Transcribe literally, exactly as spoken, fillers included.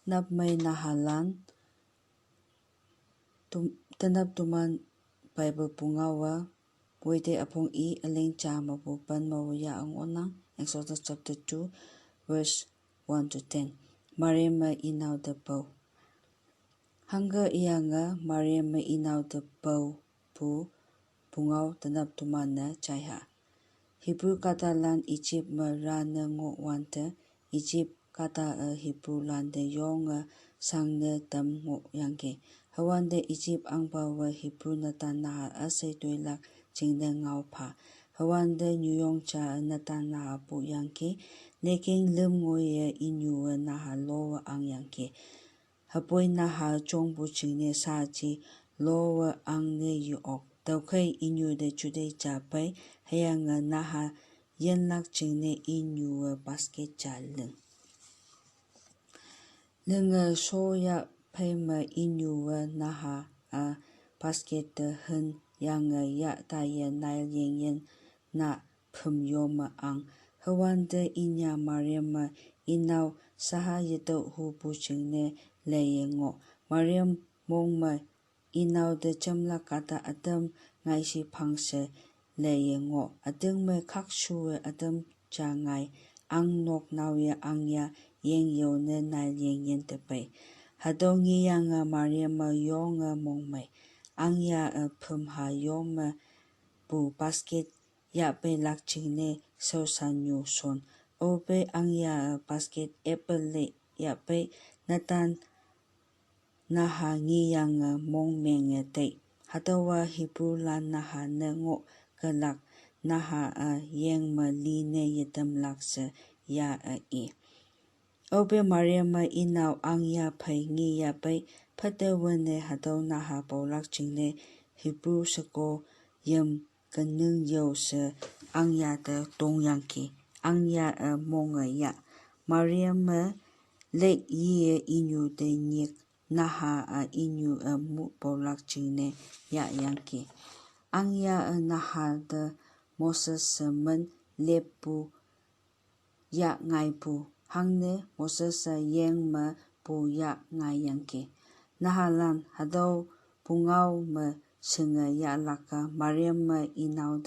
Nap mei nahalan, tum, tenap tuman Bible pungawa, wede apung i aling cha mapu pan mawu ya ang onang, Exodus chapter two, verse one to ten. Mariam me inau de pau. Hangga iya nga Mariam me inau de pau pu pungau tenap tuman na chai ha. Hebrew kata lan Egypt me ra ne ngo wante, Egypt kata e Hebrew lan de yong e sang ne tam ngo yangke. Hawande Egypt angpa we Hebrew natan naha asai tuilak ching ne ngau pa. Hawande nyuyong cha e natan naha pu yangke. Leking lem ngo ye inyu we naha lo we ang yangke. Hapoi naha chongpu ching ne sa chi lo we ang ne yu ok. Taukai inyu de chudei cha pai, hayang e naha yenlak ching ne inyu we basket cha leng. Leng e so ya pai me inyu we naha a basket de hen yang e ya ta ye Nile yeng yen na phem yo me ang. Hawande inya Mariam me inau saha yetau hu pu ching ne le ye ngo. Mariam mong me inau de chamla kata atam ngai si pang se le ye ngo. Ating me kak shu e atam cha ngai ang nok nau ye ang ya yeng yo ne Nile yeng yen te pei. Hatau ngi yang e Mariam me yong e mong mei. Ang ya e phem ha yong me pu basket ya pei lak ching ne sau san nyu son. O pei ang ya e basket apple le ya pei natan naha ngi yang e mong meng e tei. Hatau wa Hebrew lan naha ne ngo kelak naha a yeng me li ne yetem lak se ya e i. Ope Mariam me inau ang ya pai ngi ya pai pate wene hatau naha paulak ching ne Hebrew seko yem kenung yau se ang ya te tong yangki. Ang ya e mong e ya. Mariam me lek yi e inyu te nyik naha a inyu e mu paulak ching ne ya yangki. Ang ya e naha te Moses se men lepu ya ngai pu. Hang ne Moses se yeng me pu ya ngai yangki. Naha lan hatau pungau me senge ya laka Mariam me inau